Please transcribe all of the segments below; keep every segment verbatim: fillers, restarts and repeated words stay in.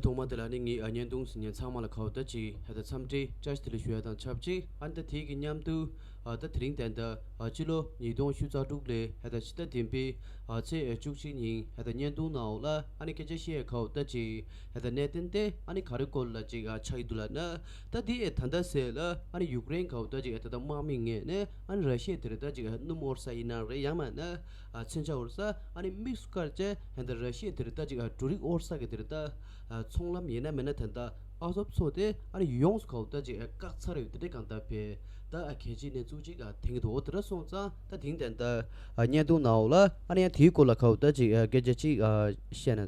ཐོག་མ་དེ་ལ་ནི་ངའི་ཨ་བརྙན་ཐུང་གཟིགས་མཁན་ཚང་མ་ལ་ཁ་བ་ད་ཅིག་ཧ་ད་འཚམས་འདྲི་བཀྲ་ཤིས་བདེ་ལེགས་ཞུ་ཡ་དང་ཆབས་ཅིག་ཨ་ནི་ད་དེའི་གི་མཉམ་དུ་ཨ་ད་དེ་རིང་ད་ལྟ་ཨ་ཕྱི་ལོ་ཉིས་སྟོང་ཕྱེད་ཀ་དྲུག་ལོའི་ཧ་ད་ཕྱི་ཟླ་བདུན་པའི་ཨ་ཚེས་བཅུ་གཅིག་ཉིན་ཧ་ད་བརྙན་ཐུང་ནང་འོག་ལ་ཨ་ནི་སྐད་ཆ་བཤད་ཡ་ཁ་བ་ད་ཅིག་ཧ་ད་གནད་དོན་དེ་ཨ་ནི་ག་རེ་སྐོར་ལ་ཅིག་ཨ་ཆགས་ཀྱི་འདུག་ལབ་ན། ད་དེ་ཨེ་ད་ལྟ་ཟེར་ལ་ཨ་ནི་ཡུཀ་རེན་ཁ་བ་ད་ཅིག་ཨ་ད་ད་དམག་མི་ངོས་ནས་ཨ་ནི་ར་ཤི་ཡ་དེ་རེད་ད་ཅིག་ཨ་སྣུམ་དབོར་ས་ཡིན་ན་རེད་ཡང་མིན་ན། ཨ་མཚོན་ཆ་དབོར་ས་ཨ་ནི་དམིགས་སུ་བཀར་བྱས་ཧན་ད་ར་ཤི་ཡ་དེ་རེད་ད་ཅིག་ཨ་འབྲུ་རིགས་དབོར་ས་གི་དེ་རེད་ད་ཨ་ཚོང་ལམ་ཡིན་ན་མིན་ན་ད་ལྟ་ཨ་ཟོབ་མཚོ་དེ་ཨ་ནི་ཡོངས་སུ་ག་བ་ད་ཅིག་ཨ་བཀག་ཚར་ཡོད་དེ་འདྲ་གང་ལྟར་བས་ད་ཨ་གལ་ཆེའི་གནས་ཚུལ་ཅིག་ཨ་དེང་གི་འདུག་འོ་དེ་འདྲ་སོང་ཙང་ད་དེང་ད་ལྟ་ཨ་བརྙན་ཐུང་ནང་འོག་ལ་ཨ་ནི་ཡང་དེའི་སྐོར་ལ་ག་བ་ད་ཅིག་ཨ་སྐད་ཆ་ཅིག་ཨ་བཤད་ན།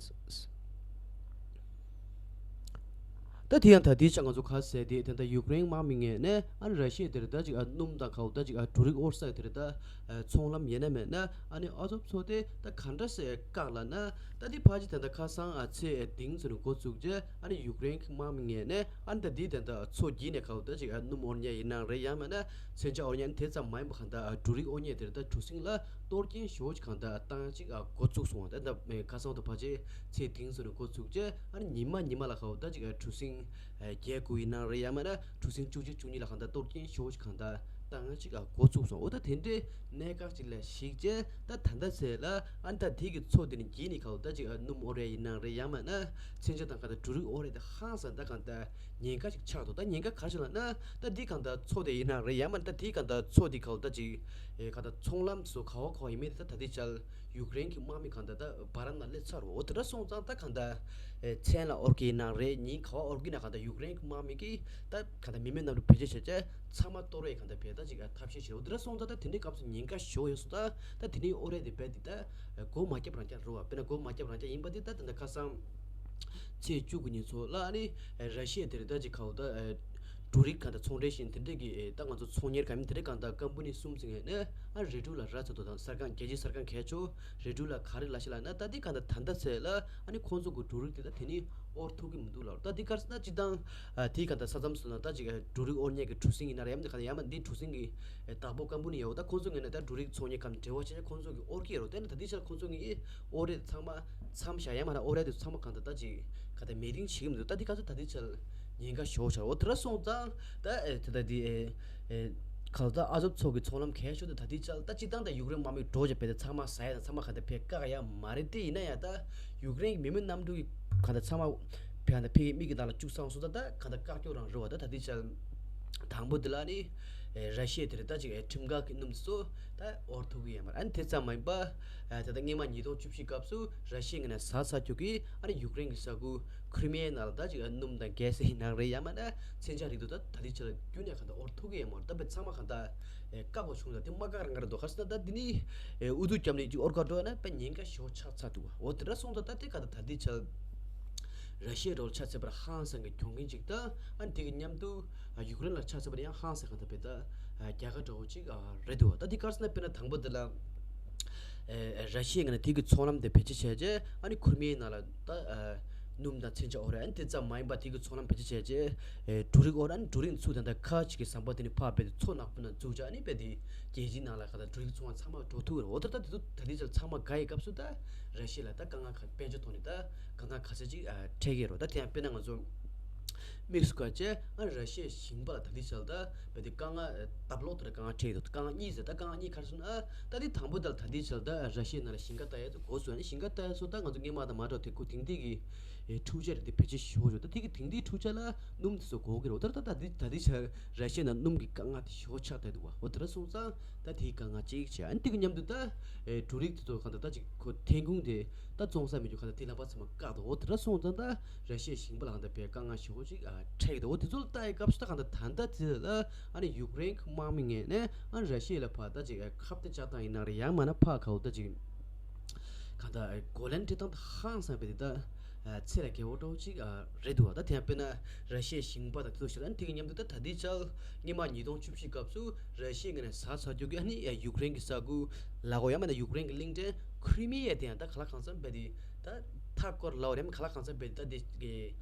ད་དེ་ཡང་ད་ལྟའི་ཆ་ང་ཚོ་ག་ཟེར་དེ་ད་ལྟ་ཡུཀ་རེན་དམག་མི་ངོས་ནས་ཨ་ནི་ར་ཤི་ཡ་དེར་ད་ཅིག་ཨ་སྣུམ་དང་ག་བ་ད་ཅིག་ཨ་འབྲུ་རིགས་དབོར་ས་དེར་ད་ཨ་ཚོང་ལམ་ཡིན་ན་མེད་ན་ཨ་ནི་ཨ་ཟོབ་མཚོ་དེ་ད་ག་འདྲ་སེ་བཀག་ལ་ན་ད་དེ་ཕལ་ཆེར་ད་ལྟ་ཁ་སང་ཨ་ཚེས་ཨ་དེང་ཚོ་ནས་འགོ་བཙུགས་རྗེས་ཨ་ནི་ཡུཀ་རེན་དམག་མི་ངོས་ནས་ཨ་ནི་ད་དེ་ད་ལྟ་མཚོ་བརྒྱུད་ནས་ག་བ་ད་ཅིག་ཨ་སྣུམ་དབོར་མཁན་ཡིན་ན་རེད་ཡང་མིན་ན་མཚོན་ཆ་དབོར་མཁན་དེ་ཙམ་མ་ཡིན་པ་གང་ལྟར་ཨ་འབྲུ་རིགས་དབོར་མཁན་དེར་ད་གྲུ་གཟིངས་ལ་གཏོར་སྐྱོན་ཞེ་པོ་ཅིག་གང་ལྟར་བཏང་ཅིག་ཨ་འགོ་བཙུགས་སོང་བ་ད་ད་ཁ་སང་དུ་ཕལ་ཆེར་ཚེས་དེང་ཚོ་ནས་འགོ་བཙུགས་རྗེས་ཨ་ནི་ཉི་མ་ཉི་མ་ལ་ག་བ་ད་ཅིག་ཨ་གྲུ་གཟིངས་ཨ་བརྒྱད་དགུ་ཡིན་ན་རེད་ཡང་མིན་ན་གྲུ་གཟིངས་བཅུ་གཅིག་བཅུ་གཉིས་ལ་གང་ལྟར་གཏོར་སྐྱོན་ཞེ་པོ་ཅིག་གང་ལྟར་བཏང་ཅིག་ཨ་འགོ་བཙུགས་སོང་འོ་ད་དེ་འདྲའི་གནད་འགག་ཅིག་ལ་གཞིགས་རྗེས་ད་ད་ལྟ་ཚེ་ལ་ཨ་ནི་ད་དེ་གི་མཚོ་དེ་ནི་བརྒྱུད་ནས་ག་བ་ད་ཅིག་ཨ་སྣུམ་དབོར་ཡ་ཡིན་ན་རེད་ཡང་མིན་ན་མཚོན་ཆ་དང་གང་ལྟར་འབྲུ་རིགས་དབོར་ཡ་དེ་ཧང་སང་ད་གང་ལྟར། ཉེན་ཁ་ཞིག་ཆགས་འདུག་ད་ཉེན་ཁ་ག་རེ་ཆགས་ལབ་ན་ད་དེའི་གང་ལྟར་མཚོ་དེ་ཡིན་ན་རེད་ཡང་མིན་ད་དེའི་གང་ལྟར་མཚོ་དེ་ག་བ་ད་ཅིག་ཨེ་གང་ལྟར་ཚོང་ལམ་སོགས་ག་བ་ག་བ་ཡིན་མིན་དེ་ད་ད་དེ་ཆར་ཡུཀ་རེན་གྱི་དམག་མི་གང་ལྟར་ད་བར་ན་སླེབས་ཚར་འོ་དེ་འདྲ་སོང་ཙང་ད་གང་ལྟར་ཨེ་མཚན་ལ་དབོར་གྱི་ཡིན་ན་རེད་ཉིན་ག་བ་དབོར་གྱི་ན་གང་ལྟར་ཡུཀ་རེན་གྱི་དམག་མི་གིས་ད་གང་ལྟར་མི་མེད་གནམ་གྲུ་བེད་སྤྱོད་བྱས་བྱས་ཚང་མ་གཏོར་བའི་གང་ལྟར་བས་ད་ཅིག་ཐབས་ཤེས་བྱས་འོ་དེ་འདྲ་སོང་ཙང་ད་དེ་འདྲའི་སྐབས་སུ་ཉེན་ཁ་ཞེ་པོ་ཡོད་སོང་ད་ད་དེ་འདྲའི་དབོར་རེད་དེ་བས་དེ་ད་སྒོ་མ་བརྒྱབ་རང་རྐྱང་རེད་བ་དཔེར་ན་སྒོ་མ་བརྒྱབ་རང་རྐྱང་ཡིན་པ་དེ་ད་དེ་འདྲ་ཁ་སང་། ཚེས་བཅུ་དགུ་ཉིན་ཚོ་ལ་ཨ་ནི་ར་ཤི་ཡ་དེ་རེད་ད་ཅིག་ག་བ་ད་འབྲུ་རིགས་གང་ལྟར་ཚོང་འབྲེལ་བཞིན་དེ་འདྲས་ཀྱི་ད་ང་ཚོ་ཚོང་གཉེར་གང་མིན་དེ་འདྲས་གང་ལྟར་ཀམ་པ་ནི་གསུམ་ཟིན་ནས་ཨ་རི་ཀྲུ་ལ་ར་ཚ་དོ་དང་གསར་ཁང་རྒྱལ་སྤྱིའི་གསར་ཁང་གལ་ཆེ་རི་ཀྲུ་ལ་ག་རེ་ལ་ཤི་ལ་ན་ད་འདི་གང་ལྟར་ད་ལྟ་ཚེ་ལ་ཨ་ནི་ཁོང་ཚོ་གི་འབྲུ་རིགས་དེ་ད་དེ་ནི་དབོར་ཐུབ་ཀྱི་མི་འདུག་ལ་ད་འདི་གར་ན་ཅི་དང་དེའི་གང་ལྟར་ས་མཚམས་སུ་ན་ད་ཅིག་འབྲུ་རིགས་དབོར་མཁན་གྱི་གྲུ་གཟིངས་ཡིན་ན་རེད་ཡང་ད་གང་ལྟར་ཡང་ན་འདི་གྲུ་གཟིངས་ཀྱི་བདག་པོ་ཀམ་པ་ནི་ཡོད་ད་ཁོང་ཚོ་ངོས་ནས་ད་འབྲུ་རིགས་ཚོང་གཉེར་ཁང་འབྲེལ་བ་བྱས་ཁོང་ཚོ་གི་དབོར་གྱི་ཡོད་རོ་དེ་ནི་ད་འདི་ཆར་ཁོང་ཚོ་གི་དབོར་རེད་ཚང་མ། མཚམས་བཞག་ཡ་མ་ན་ཨོ་ར་དེ་ཚང་མ་གང་ལྟར་ད་ཅིག་ག་ད་མེད་དིང་བྱེད་ཀྱི་མི་འདུག་ད་དེ་ག་ཚོད་ད་དེ་ཆར་ཉེན་ཁ་ཞོག་ཆར་འོ་དེ་ར་སོང་ཙང་ད་ཨེ་དེ་ད་དེ་ཨེ་ཨེ་ག་ད་ཨ་ཟོབ་ཚོགས་ཀྱི་ཚོང་ལམ་གས་ཤོག་དེ་ད་དེ་ཆར་ད་ཅི་ཏང་ད་ཡུཀ་རེན་དམག་མི་འགྲོ་བྱ་བས་ད་ཚང་མ་ཟ་ཡ་ད་ཚང་མ་ག་ད་ཕེ་བཀག་ཡ་མ་རེད་དེ་ཡིན་ན་ཡ་ད་ཡུཀ་རེན་གྱི་མི་མེད་གནམ་གྲུ་གི་ག་ད་ཚང་མ་ཕེ་ག་ད་ཕེ་གི་མིག་གི་ད་ལ་བཅུག་སང་སོ་ད་ད་ག་ད་བཀག་ཀྱོག་རང་རེད་བ་ད་ད་དེ་ཆར་དང་པོ་དེ་ལ་ནི་ཨེ་ར་ཤི་ཡ་དེ་རེད་ད་ཅིག་ཨེ་ཁྲིམས་འགལ་གྱི་སྣུམ་སོ། ད་དབོར་ཐུབ་ཀྱི་ཡོད་མ་རེད། ཨ་ནི་དེ་ཙམ་མ་ཡིན་པ། ཨ་ད་ལྟ་སྔོན་མ་ཉིས་སྟོང་བཅུ་བཞི་སྐབས་སུ་ར་ཤི་ཡའི་ངོས་ནས་ཟ་ཚར་རྒྱུ་གི་ཨ་ནི་ཡུཀ་རེན་གྱི་ས་ཁུལ་ཁྲི་མི་ཡའི་ནང་ལ་ད་ཅིག་ཨ་སྣུམ་དང་གྷེ་སི་ཡིན་ན་རེད་ཡང་མིན་ན་མཚོན་ཆ་རིགས་དུ་ད་ད་ལྟའི་ཆར་རྒྱུན་ནས་གང་ལྟར་དབོར་ཐུབ་ཀྱི་ཡོད་མ་རེད། ད་དཔེ་ཚང་མ་གང་ལྟར་ཨེ་བཀག་པ་བྱུང་ད་དེ་མ་བཀག་རང་ག་རེད་འདུག་ག་རེ་ཟེར་ན་ད་འདི་ནི་ཨེ་ཨུ་ཚུགས་བརྒྱབ་ནས་ཅིག་དབོར་དགོས་ན་དཔེ་ཉེན་ཁ་ཞེ་པོ་ཆགས་ཚར་འདུག་བ། འོ་དེ་འདྲ་སོང་ད་ད་དེ་གང་ལྟར་ད་ལྟའི་ཆར་ར་ཤི་ཡའི་འགྲོ་ལ་ཆ་ཚད་པར་ཧང་སང་གི་གྱོང་གུན་ཅིག་ད་ཨ་ནི་དེ་གི་མཉམ་དུ། ཡུཀ་རེན་ལ་ཆ་མཚོན་པར་ཡང་ཧང་སང་གང་ལྟར་བས་ད་རྒྱལ་ཁ་འདྲ་བོ་ཅིག་རེད་འདུག་ད་འདི་ག་རེ་ཟེར་ན་དཔེར་ན་དང་པོ་འདི་ལ་ར་ཤི་ཡའི་ངོས་ནས་དེ་གི་ཚོང་ལམ་དེ་བེད་སྤྱོད་བྱས་རྗེས་ཨ་ནི་ཁུར་མིའི་ནང་ལ་ད་སྣུམ་དང་མཚོན་ཆ་དབོར་རེད། ཨ་ནི་དེ་ཙམ་མ་ཡིན་པར་དེ་གི་ཚོང་ལམ་བེད་སྤྱོད་བྱས་རྗེས་འབྲུ་རིགས་དབོར་ཨ་ནི་འབྲུ་རིགས་ཚུར་ད་ལྟ་ཁ་ཅིག་གི་ཟམ་པ་དེ་ནི་ཕར་རྦད་དེ་མཚོ་ནག་པོ་ནང་འཛུགས་བྱས་ཨ་ནི་རྦད་དེ་རྒྱལ་སྤྱིའི་ནང་ལ་ག་ད་འབྲུ་རིགས་ཚོང་ཚང་མ་འགྲོ་ཐུབ་རེད། འོ་ད་ད་དེ་ཚོ་ད་དེ་ཚོ་ཚང་མ་དགའ་ཡི་སྐབས་སུ་ད་ར་ཤི་ཡ་ལ་ད་དཀའ་ངལ་ཁ་དཔལ་འབྱོར་ཐོག་ནས་ད་དཀའ་ངལ་ག་ཚོད་ཅིག་འཕྲད་ཀྱི་རེད། ད་དེ་ཡང་དཔེར་ན་ང་ཚོ། དམིགས་སུ་བཀར་བྱས་ཨ་ར་ཤི་ཡའི་ཞིང་པ་ལ་ད་ལྟའི་ཆར་ད་བས་དེ་དཀའ་ངལ་ལྟབ་ལོག་ཏུ་ར་དཀའ་ངལ་འཕྲད་ཡོད་དཀའ་ངལ་གཉིས་ཟེར་ད་དཀའ་ངལ་གཉིས་ག་རེ་ཟེར་ན་ཨ་ད་དེ་དང་པོ་ད་ལ་ད་ལྟའི་ཆར་ད་ར་ཤི་ཡའི་ནང་ལ་ཞིང་ཁ་ལྟ་ཡ་ཚོ་འགོ་ཚུགས་ཨ་ནི་ཞིང་ཁ་ལྟ་ཡ་ཚོ་ད་ང་ཚོ་སྔོན་མ་དང་མ་འདྲ་བ་དེ་ཁོ་དེང་དུས་ཀྱི་འཕྲུལ་ཆས་རིགས་དེ་བེད་སྤྱོད་ཞུ་ཡོད་ད་དེ་གི་དེང་དུས་འཕྲུལ་ཆས་ལ་སྣུམ་དེ་ཚོ་དགོས་ཀྱི་རེད། ད་ད་ད་དེ་ད་ལྟའི་ཆར་ར་ཤི་ཡའི་ནང་སྣུམ་གི་དཀའ་ངལ་དེ་ཞེ་པོ་ཆགས་བསྡད་འདུག་བ། འོ་དེ་འདྲ་སོང་ཙང་ད་དེའི་དཀའ་ངལ་གཅིག་བྱས་ཨ་ནི་དེ་གི་མཉམ་དུ་ད་འབྲུ་རིགས་དེ་ཚོ་གང་ལྟར་ད་ཅིག་ཁོ་ཐོན་ཁུངས་དེ་ད་བཙོང་ས་མེད་རྒྱུ་གང་ལྟར་དེ་ལ་ཕར་ཚང་མ་བཀག་འདུག་འོ་དེ་འདྲ་སོང་ཙང་ད། ར་ཤི་ཡའི་ཞིང་པ་ལ་གང་ལྟར་བས་དཀའ་ངལ་ཞེ་པོ་ཅིག་ཨ་འཕྲད་ཀྱི་འདུག་འོ་དེ་ཚོ་ལ་ལྟ་ཡི་སྐབས་སུ་ད་གང་ལྟར་ད་ལྟ་དེ་ལ་ཨ་ནི་ཡུཀ་རེན་གྱི་དམག་མི་ངོས་ནས་ཨ་ནི་ར་ཤི་ཡ་ལ་ཕར་ད་ཅིག་ཨ་ཁ་གཏད་བཅག་སྟངས་ཡིན་ན་རེད་ཡང་མིན་ན་ཕར་ག་འོ་ད་ཅིག་གང་ལྟར་རྒོལ་ལན་སྤྲད་སྟངས་ད་ཧང་སང་བས་དེ་ད་ཚེ་ལ་དགེ་བོ་འདྲ་བོ་ཅིག་ཨ་རེད་འདུག་བ། ད་དེ་ཡང་དཔེར་ན་ར་ཤི་ཡའི་ཞིང་པ་དང་དེ་ཚོ་ཞིག་ཨ་ནི་དེ་གི་མཉམ་དུ་ད་ད་ལྟའི་ཆར་སྔོན་མ་ཉིས་སྟོང་བཅུ་བཞི་སྐབས་སུ་ར་ཤི་ཡའི་ངོས་ནས་ཟ་ཚར་རྒྱུ་གི་ཨ་ནི་ཡུཀ་རེན་གྱི་ས་ཁུལ་ལ་གོ་ཡང་མིན་ན་ཡུཀ་རེན་གྱི་གླིང་ཕྲན་ཁྲི་མི་ཡ་དེ་ཡང་ད་ག་ལ་གང་འཚམ་བས་དེ། ད་མཐའ་སྐོར་ལའོ་རེམ་ག་ལ་གང་ཚ་བེད་ད་དེ་གི་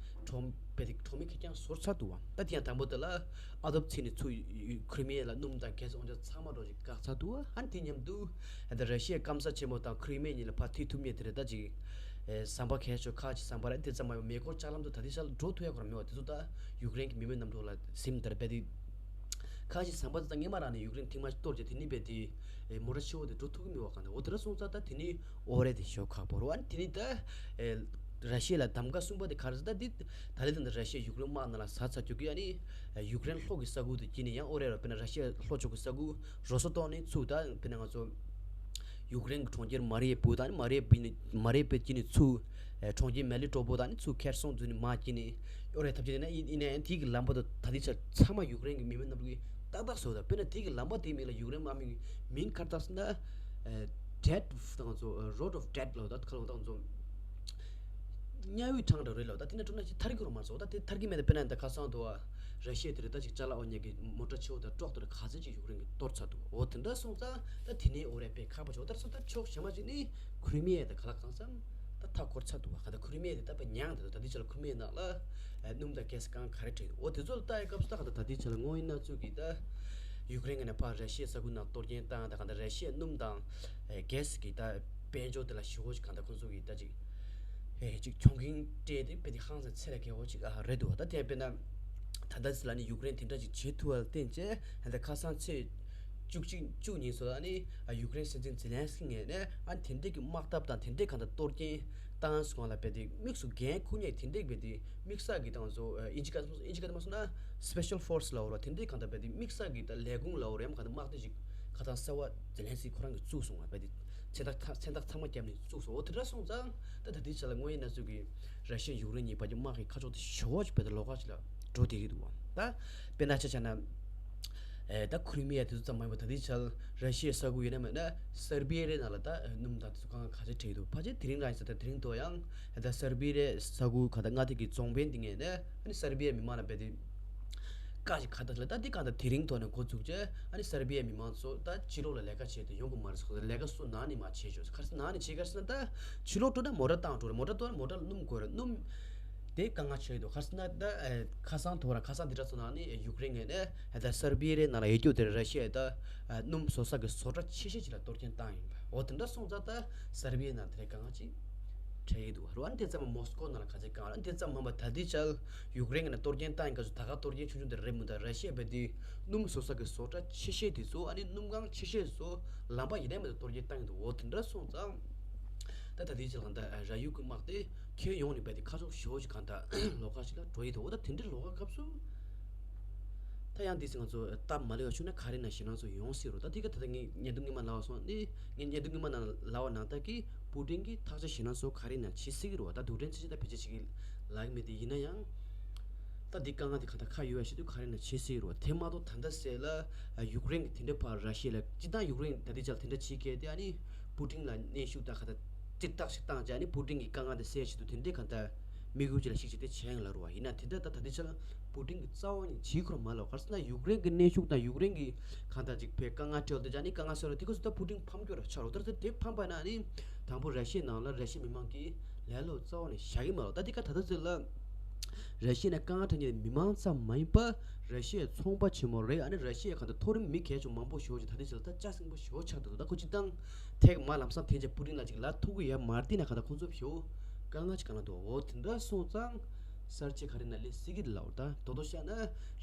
གྲོང་བེད་དེ་གྲོང་མི་ཁེ་ཀྱང་ཟོར་ཚ་དུ་བ། ད་དེ་ཡང་དང་པོ་དེ་ལ་ཨ་དོབ་ཚེ་ནི་ཚུ་ཁྲི་མི་ཡ་ལ་སྣུམ་དང་གས་འོང་ཅག་ཚང་མ་འགྲོ་ཅིག་བཀག་ཚ་དུ་བ། ཨ་ནི་དེ་མཉམ་དུ་ད་ར་ཤི་ཡའི་སྐམ་ས་ཆེན་མོ་དང་ཁྲི་མི་ཡ་གཉིས་ལ་ཕར་ཐི་ཐུབ་ཉེ་དེ་རེད། ད་ཅིག་ ཨེ་ཟམ་པ་གས་ཆོག་ཁ་ཅིག་ཟམ་པ་ར་དེ་ཙམ་མ་ཡོང་མེ་འཁོར་ལྕགས་ལམ་དུ་ད་དེ་ཤར་འགྲོ་ཐུབ་ཡ་ཁོ་རང་མེད་པ་དེ་ཚོ་ད་ཡུཀ་རེན་གྱི་མི་མེད་གནམ་གྲུ་ལ་སིམ་དར་བས་དེ། ཁ་ཅིག་ཟམ་པ་དེ་ད་སྔས་མ་རང་ནས་ཡུཀ་རེན་ཐེངས་མ་གཏོར་རྗེས་དེ་ནི་བས་དེ་ཨེ་མོ་ཊ་ཆེ་བོ་དེ་འགྲོ་ཐུབ་ཀྱི་མེད་པ་གང་ད་འོ་དེ་ར་སོང་ཙང་ད་དེ་ནི་ཨོ་རེད་དེ་ཞོ་ཁག་པོ་རོ་ཨ་ནི་དེ་ནི་ད་ཨེ་ར་ཤི་ཡ་ལ་གདམ་ག་གསུམ་པ་དེ་ག་རེ་ཟེར་ད་དེ་ད་ལེ་དེ་ད་ར་ཤི་ཡ་ཡུཀ་རེན་དམག་ནང་ལ་ཟ་ཚར་རྒྱུ་གི་ཨ་ནི་ཡུཀ་རེན་ལྷོ་གི་ས་ཁུལ་དུ་དཀྱིལ་ནས་ཡང་ཨོ་རེད་ར་དཔེར་ན་ར་ཤི་ཡ་ལྷོ་ཕྱོགས་ཀྱི་ས་ཁུལ་རོ་སོ་ཏོག་ནས་ཚུར་ད་དཔེར་ན་ང་ཚོ་ཡུཀ་རེན་གྱི་གྲོང་ཁྱེར་མ་རི་ཡ་པུལ་དང་ནི་མ་རི་ཡ་པུལ་ནས་མ་རི་ཡ་པུལ་དཀྱིལ་ནས་ཚུར་ཨེ་གྲོང་ཁྱེར་མེ་ལི་ཏོ་པོ་དང་ནི་ཚུར་ཁེར་སོང་ཚུར་ནས་མ་དཀྱིལ་ནས་ཨོ་རེད་ཐབས་ཅིག་ནས་ཡིན་ཡིན་ན་ཡང་དེའི་གི་ལམ་པ་དུ་ད་ལྟའི་ཆར་ཚང་མ་ཡུཀ་རེན་གྱི་མི་མེད་གནམ་གྲུ་གིས་ཏག་ཏག་བཟོས་ད་དཔེར་ན་དེའི་གི་ལམ་པ་དེའི་མིང་ལ་ཡུཀ་རེན་དམག་མིང་མིང་ག་རེ་བཏགས་ཟེར་ན་ཨེ་ཌེ་ཐི་དང་ཚོ་རོ་ཌི་ཨོཕ་ཌེ་ཐི་ལ་ད་ཁ་ལོ་དང་ཚོ། དམྱལ་བའི་འཕྲང་འདྲ་རེད་ལ་ད་དེ་ནས་འགྲོ་ན་ཅི་ཐར་གི་རོ་མ་སོ་ད་དེ་ཐར་གི་མེད་ད་དཔེར་ན་ད་ཁ་སང་དུ་བ་ར་ཤི་ཡ་དེ་རེད་ད་ཅིག་ཅ་ལག་འོ་ཉལ་གི་མོ་ཊ་ཆེ་བོ་དང་ཊོག་ཏུ་རེ་ག་ཚད་ཅིག་ཡུཀ་རེན་གི་གཏོར་ཚར་འདུག་འོ་དེ་འདྲ་སོང་ཙང་ད་དེ་ནས་འོ་རེད་པས་ཁག་པ་ཆོག་ད་སོ་ད་ཕྱོགས་གཞན་མ་ཅིག་ནི་ཁུ་རི་མི་ཡ་ད་ག་ལ་གང་སམ་ད་མཐའ་སྐོར་ཚར་འདུག་བ་ག་ད་ཁུ་རི་མི་ཡ་དེ་ད་དཔེ་ཉང་དེ་ད་ད་དེ་ཆ་ལ་ཁུ་རི་མི་ཡ་ནང་ལ་སྣུམ་དང་གྷེ་སི་གང་ག་རེ་བྲིས་འདུག་འོ་དེ་ཚོ་ལ་ལྟ་ཡི་སྐབས་སུ་ད་ག་ད་ད་དེ་ཆ་ལ་དངོས་ཡིན་ན་ཚུལ་གི་ད་ཡུཀ་རེན་གི་ནས་ཕར་ར་ཤི་ཡ་ས་ཁུལ་ནང་གཏོར་སྐྱོན་བཏང་ད་ག་ད་ར་ཤི་ཡ་སྣུམ་དང་གྷེ་སི་གི་ད་དཔལ་འབྱོར་དེ་ལ་ཞེ་པོ་ཅིག་གང་ལྟར་ཁོང་ཚོ་གིས་ད་ཅིག་ཨེ་ཅིག་གྱོང་གུན་སྤྲད་དེ་དཔེ་དེ་ཧང་སང་ཚད་ལས་བརྒལ་བ་ཅིག་ཨ་རེད་འདུག་ད་དེ་དཔེར་ན་ད་ལྟ་ཚེ་ལ་ནི་ཡུཀ་རེན་དེ་འདྲ་ཅིག་བྱེད་ཐུབ་པ་ལ་བརྟེན་བྱས་ཨ་ད་ཁ་སང་ཚེས་བཅུ་གཅིག་བཅུ་ཉིན་སོ་ཨ་ནི་ཨ་ཡུཀ་རེན་སྲིད་འཛིན་ཛེ་ལན་སི་ཀི་ངོས་ནས་ཨ་དེ་འདྲས་ཀྱི་དམག་འཐབ་དང་དེ་འདྲས་གང་ལྟར་གཏོར་སྐྱོན་བཏང་སོང་ལ་དཔེ་དེ་དམིགས་སུ་འགན་འཁུར་མཁན་དེ་འདྲས་དཔེ་དེ་དམིགས་བསལ་གྱི་ཏང་སོ་ཨིན་ཇི་སྐད་དུ་ཨིན་ཇི་སྐད་དུ་མ་སོང་ན་སི་པེ་ཤལ་ཕོར་སི་ལ་འོ་ར་དེ་འདྲས་གང་ལྟར་དཔེ་དེ་དམིགས་བསལ་གྱི་ད་ལས་ཁུངས་ལ་འོ་ར་ཡང་གང་ལྟར་དམག་སྡེ་ཅིག་ཁ་ཐང་གསར་བ་ཛེ་ལན་སི་ཁོ་རང་གིས་བཙུགས་སོང་བ་དཔེ་དེ་མཚན་རྟགས་མཚན་རྟགས་ཚང་མ་བརྒྱབ་ནས་བཙུགས་སོང་འོ་དེ་འདྲ་སོང་ཙང་ད་ད་ལྟའི་ཆ་ལ་དངོས་ཡིན་ན་ཚོད་ཀྱི་ར་ཤི་ཡ་ཡུཀ་རེན་གཉིས་བར་གྱི་དམག་གི་ཁ་ཕྱོགས་དེ་ཞེ་པོ་ཅིག་དཔེ་དེ་ལོགས་ཀ་ཅིག་ལ་འགྲོ་བསྡད་ཀྱི་འདུག་བ། ད་དཔེར་ན་ཆ་བཞག་ན། ཨེ་ད་ཁུ་རི་མི་ཡ་དེ་ཚོ་ཙམ་མ་ཡིན་པར་ད་ལྟའི་ཆར་ར་ཤི་ཡའི་ས་ཁུལ་ཡིན་ན་མིན་ན་སར་བི་ཡའི་ནང་ལ་ད་སྣུམ་དང་དེ་ཚོ་གང་ག་ཚོད་བྲིས་འདུག་ཕལ་ཆེར་དེ་རིང་རང་ཡིན་ས་ད་དེ་རིང་ཐོག་ཡང་ད་སར་བི་ཡའི་ས་ཁུལ་ག་ད་མངའ་སྡེ་གི་རྫོང་དཔོན་དེ་ངོས་ནས་ཨ་ནི་སར་བི་ཡའི་མི་མང་ལ་རྦད་དེ་བཀའ་ཞིག་ག་ད་ལ་ད་འདི་ག་ད་དེ་རིང་ཐོག་ནས་འགོ་བཙུགས་རྗེས་ཨ་ནི་སར་བི་ཡའི་མི་མང་ཚོ་ད་ཕྱི་ལོགས་ལ་ལས་ཀ་བྱེད་དུ་ཡོང་གི་མ་རེད་ཟེར་ལས་ཀ་སུ་ནང་ནས་མ་བྱེད་ཆོག་ག་རེ་ཟེར་ནང་ནས་བྱེད་ག་རེ་ཟེར་ན་ད་ཕྱི་ལོགས་འགྲོ་ན་མོ་ཊ་བཏང་འགྲོ་རེད་མོ་ཊ་གཏོང་ན་མོ་ཊ་ལ་སྣུམ་དགོས་རེད་སྣུམ། དེ་དཀའ་ངལ་ཆགས་ཀྱི་འདུག་ག་རེ་ཟེར་ན་ད་ཨེ་ཁ་སང་ཐོག་རང་ཁ་སང་འདི་འདྲ་སོང་ནང་ནས་ཡུཀ་རེན་ངོས་ནས་ད་སར་བི་ཡའི་ནང་ལ་ཡོད་རྒྱུ་དེར་ར་ཤི་ཡས་ད་སྣུམ་བཟོ་ས་གི་བཟོ་གྲྭ་ཆེ་ཤོས་ཅིག་ལ་གཏོར་སྐྱོན་བཏང་ཡིན་པ་འོ་དེ་འདྲ་སོང་ཙང་ད་སར་བི་ཡའི་ནང་དེ་འདྲའི་དཀའ་ངལ་ཅིག་འཕྲད་ཀྱི་འདུག་རོ་ཨ་ནི་དེ་ཙམ་མ་མོ་སི་ཀོ་ནང་ལ་ག་ཚད་དཀའ་ངལ་ཨ་ནི་དེ་ཙམ་མ་མ་ད་ལྟའི་ཆར་ཡུཀ་རེན་ངོས་ནས་གཏོར་སྐྱོན་བཏང་ཡིན་ག་ཚོད་ད་ག་གཏོར་སྐྱོན་ཆུང་ཆུང་དེ་རེད་མི་འདུག་ར་ཤི་ཡས་བས་དེ་སྣུམ་བཟོ་ས་གི་བཟོ་གྲྭ་ཆེ་ཤོས་དེ་ཚོ་ཨ་ནི་སྣུམ་ཁང་ཆེ་ཤོས་ཚོ་ལམ་པ་ཡིན་ནའི་མི་འདུག་གཏོར་སྐྱོན་བཏང་ཡིན་འདུག་འོ་དེ་འདྲ་སོང་ཙང་ད་ད་ལྟའི་ཆར་ལ་ད་ར་ཡུག་གི་དམག་དེ། ཁྱོན་ཡོངས་ནས་རྦད་དེ་ཁ་ཕྱོགས་ཞེ་པོ་ཅིག་གང་ལྟར་ལོགས་ཀ་ཞིག་ལ་འགྲོ་ཡི་འདུག་འོ་ད་དེ་འདྲའི་ལོགས་ཀ་སྐབས་སུ། ད་ཡང་འདི་ཚེ་ང་ཚོ་སྟབས་མ་ལེགས་པ་བྱུང་ན་ག་རེ་ན་ཞེད་སྣང་ཚོ་ཡོང་སྲིད་རོ། ད་དེ་ག་ད་ལྟ་ངས་བརྙན་ཐུང་སྔོན་མ་ལབ་པ་སོང་ནི་ངས་བརྙན་ཐུང་སྔོན་མ་ནང་ལབ་པ་ནང་ལྟར་གྱི་པུ་ཏིན་གྱིས་ཐག་ཆོད་ཞེད་སྣང་ཚོ་ག་རེ་ན་བྱེད་སྲིད་ཀྱི་རོ། ད་རྡུལ་ཕྲན་ཚོས་ད་ཕལ་ཆེར་ཞིག་ལབ་ཀྱི་མེད་དེ་ཡིན་ན་ཡང་། ད་འདི་དཀའ་ངལ་དེ་གང་ལྟར་ཁ་ཡོད་པ་ཞིག་ཏུ་ག་རེ་ན་བྱེད་སྲིད་ཀྱི་རོ། དེ་མ་གཏོགས་ད་ལྟ་ཟེར་ལ་ཡུཀ་རེན་གྱི་དེ་འདྲའི་ཕར་ར་ཤི་ཡ་ལ་སྤྱིར་བཏང་ཡུཀ་རེན་ད་ལྟའི་ཆར་དེ་འདྲ་བྱེད་མཁན་དེ་ཨ་ནི་པུ་ཏིན་ལ་གནོན་ཤུགས་དང་ག་ད་ཏིར་ཏག་ཞིག་བཏང་བྱས་ཨ་ནི་པུ་ཏིན་གྱི་དཀའ་ངལ་དེ་སེལ་ཆེད་དུ་དེ་འདྲའི་གང་ལྟར་དམིགས་ཡུལ་ཅིག་ལ་གཞིགས་བྱས་ཏེ་བྱས་ཡོང་ལ་རུ་བ་ཡིན་ན་དེ་འདྲ་ད་ད་ལྟའི་ཆར་པུ་ཏིན་གྱི་རྩ་བ་ནས་བྱེད་ཁུར་མ་ལོག་ག་རེ་ཟེར་ན་ཡུཀ་རེན་གྱི་གནོན་ཤུགས་དང་ཡུཀ་རེན་གྱི་གང་ལྟར་ཅིག་བས་དཀའ་ངལ་འཕྲད་དེ་ཨ་ནི་དཀའ་ངལ་སེལ་ལ་དེ་ཁོ་ཚོ་ད་པུ་ཏིན་ཕམ་རྒྱུ་ར་ཆགས་རོ། ད་ད་དེ་ཕམ་པ་ན་ཨ་ནི་དང་པོ་ར་ཤི་ཡའི་ནང་ལ་ར་ཤི་ཡའི་མི་མང་གིས་ལས་སློབ་རྩ་བ་ནས་བཞག་གི་མ་རེད། ད་དེ་ག་ད་ད་ཚོད་ལ་ར་ཤི་ཡ་ནས་དཀའ་ངལ་འཕྲད་མཁན་མི་མང་ཙམ་མ་ཡིན་པར་ར་ཤི་ཡའི་ཚོང་པ་ཆེན་མོ་རེད། ཨ་ནི་ར་ཤི་ཡའི་གང་ལྟར་མཐོ་རིམ་མི་གལ་ཆེན་མང་པོ་ཞེ་པོ་ཅིག་ད་ལྟའི་ཆར་ད་ལྕགས་སྲིན་པོ་ཞེ་པོ་ཆགས་འདུག་ད་ཁོ་སྤྱིར་བཏང་ཐེག་མ་ལམ་སང་འཐེན་བྱས་པུ་ཏིན་ལ་ཅིག་ལབ་ཐུབ་ཀྱི་ཡོད་མ་རེད། དེ་ན་གང་ལྟར་ཁོང་ཚོ་ཞེ་པོ་དཀའ་ངལ་ཅིག་གང་ལ་འདུག་འོ་དེ་འདྲ་སོང་ཙང་གསར་བརྗེ་ག་རེ་ན་སླེབས་སྲིད་ཀྱི་རེད་ལབ། ད་དོ་དོ་བཤད་ན་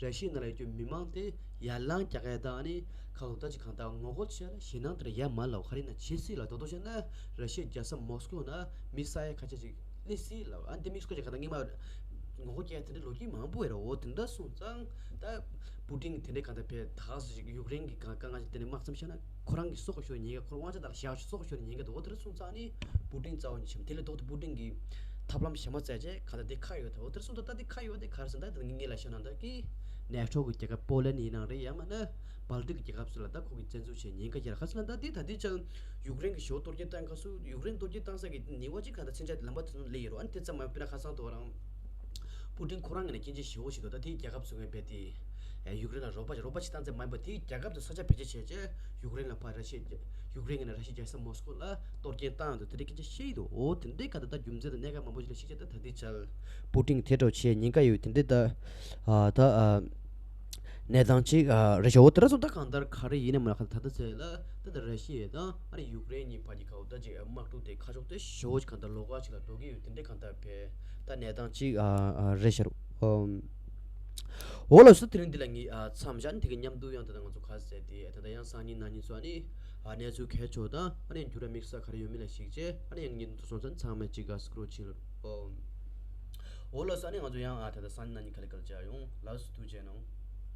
ར་ཤི་ཡའི་ནང་ལ་ཡོད་རྒྱུ་མི་མང་དེ་ཡར་ལངས་རྒྱག་ཡ་དང་ཨ་ནི་ཁ་ལོ་ད་ཅིག་གང་ལྟར་ངོ་རྒོལ་བྱས་ལ་ཞེད་སྣང་དེ་འདྲ་ཡོད་མ་རེད་ལབ། ག་རེ་ན་བྱེད་སྲིད་ལ་དོ་དོ་བཤད་ན་ར་ཤི་ཡའི་རྒྱལ་ས་མོ་སི་ཀོ་ན་མི་ས་ཡ་ཁ་ཤས་ཅིག་སླེབས་སྲིད་ལབ། ཨ་འདི་མི་སྐོར་ཅིག་གང་ལྟར་སྔོན་མ་ངོ་རྒོལ་རྒྱག་ཡ་དེ་འདྲ་ལོ་རྒྱུས་མང་པོ་ཡོད་རེད། འོ་དེ་འདྲ་སོང་ཙང་ད་པུ་ཏིན་གྱིས་དེ་འདྲའི་གང་ལྟར་བས་ད་ག་ཟེ་ཅིག་ཡུཀ་རེན་གྱི་གང་དཀའ་ངལ་ཅིག་དེ་འདྲའི་དམག་མཚམས་བཤད་ན་ཁོ་རང་གི་སྲོག་ཤོར་ཉེན་ཁ་ཁོ་རང་དབང་ཆ་དག་ལ་བཞག་སྲོག་ཤོར་ཉེན་ཁ་འདུག་འོ་དེ་འདྲ་སོང་ཙང་ནི་པུ་ཏིན་རྩ་བ་ནས་ཆེམ་དེ་ལས་ལྡོག་སྟེ་པུ་ཏིན་གྱིས་ཐབས་ལམ་གཞན་པ་བཙལ་བྱས་གང་ལྟར་དེ་ཁ་ཡོད་ད། འོ་དེ་འདྲ་སོང་ཙང་ད་དེ་ཁ་ཡོད་དེ་ག་རེ་ཟེར་ན་ད་དེ་ངས་ལ་ཤོད་ན་ད་ཀི་ནེ་ཊོ་གི་རྒྱལ་ཁབ་པོ་ལན་ཡིན་ནའང་རེད། ཡང་མིན་ན་སྦལ་ཏིག་གི་རྒྱལ་ཁབ་ཚོ་ལ་ད་ཁོ་གི་བཙན་འཛུལ་བྱས་ཉེན་ཁ་རྒྱག་ག་ཟེར་ན་ད་དེ་ད་དེ་ཅང་ཡུཀ་རེན་གྱི་ཞོ་གཏོར་སྐྱོན་བཏང་ག་སུ་ཡུཀ་རེན་གཏོར་སྐྱོན་བཏང་ས་གི་ནི་བ་ཅིག་ག་ད་ཚན་ཆ་ལམ་པ་དེ་ཚོ་ལས་ཡོད་རོ། ཨ་ནི་དེ་ཙམ་མ་ཡིན་པ་ན་ཁ་སང་དུ་རང་པུ་ཏིན་ཁོ་རང་གི་ནས་སྐྱོན་བརྗོད་ཞེ་པོ་ཞིག་འདུག་ད་དེའི་རྒྱལ་ཁབ་ཚོ་ངས་རྦད་དེ་ཡུཀ་རེན་ལ་རོགས་པ་རོགས་པ་བྱེད་སྟངས་ཙམ་མ་ཡིན་པ་དེའི་རྒྱལ་ཁབ་ཚོ་ས་ཆ་བེད་སྤྱོད་བྱས་རྗེས་ཡུཀ་རེན་ལ་ཕར་ར་ཤི་ཡ་ཡུཀ་རེན་གི་ནས་ར་ཤི་ཡའི་རྒྱལ་ས་མོ་སི་ཀོ་ལ་གཏོར་སྐྱོན་བཏང་འདུག་དེ་འདྲའི་སྐད་ཆ་བཤད་ཡི་འདུག་འོ་དེ་འདྲའི་ཁ་ད་ད་རྒྱུ་མཚན་དང་གནད་འགག་མང་པོ་ཞིག་ལ་གཞིགས་བྱས་ད་ད་ལྟའི་ཆར་པུ་ཏིན་དེ་འདྲ་བྱས་ཉེན་ཁ་ཡོད་དེ་འདྲའི་ད་ཨ་ད་ཨ། གནས་སྟངས་ཅིག་ཨ་རེད་ཤག་འོ་དེ་འདྲ་སོང་ད་གང་ལྟར་ག་རེ་ཡིན་ནའི་མ་ལ་ཁ་ད་ལྟ་ཚེ་ལ་ད་ལྟ་ར་ཤི་ཡ་དང་ཨ་ནི་ཡུཀ་རེན་གཉིས་བར་གྱི་ཁ་འོ་ད་ཅིག་དམག་འཁྲུག་དེ་ཁ་ཕྱོགས་དེ་ཞེ་པོ་ཅིག་གང་ལྟར་ལོགས་ཀ་ཅིག་ལ་འགྲོ་གི་ཡོད་དེ་འདྲ་གང་ལྟར་བས་ད་གནས་སྟངས་ཅིག་ཨ་ཨ་རེད་ཤག་འོ་ལགས་སོ། དེ་རིང་འདི་ལ་ངས་ཨ་མཚམས་བཞག་ནས་དེ་ག་མཉམ་དུ་ཡང་ད་ལྟ་ང་ཚོ་ག་ཟེར་དེ་ད་ལྟ་ཡང་སང་ཉིན་གནངས་ཉིན་སོགས་ནི་ཨ་གནས་ཚུལ་གལ་ཆེ་བ་དང་ཨ་ནི་འགྱུར་བ་དམིགས་བསལ་ག་རེ་ཡོད་མེད་ལ་གཞིགས་བྱས་ཨ་ནི་ཡང་ཉིན་དུ་སོང་ཙང་ཚང་མས་ཅིག་ག་སྐུ་རོགས་བྱེད་ལ། འོ་ལགས་སོ། ཨ་ནི་ང་ཚོ་ཡང་ཨ་ད་ལྟ་སང་ཉིན་གནངས་ཉིན་ག་ལེ་ག་ལེ་མཇལ་ཡོང་། ལགས་སོ། ཐུགས་རྗེ་གནང་།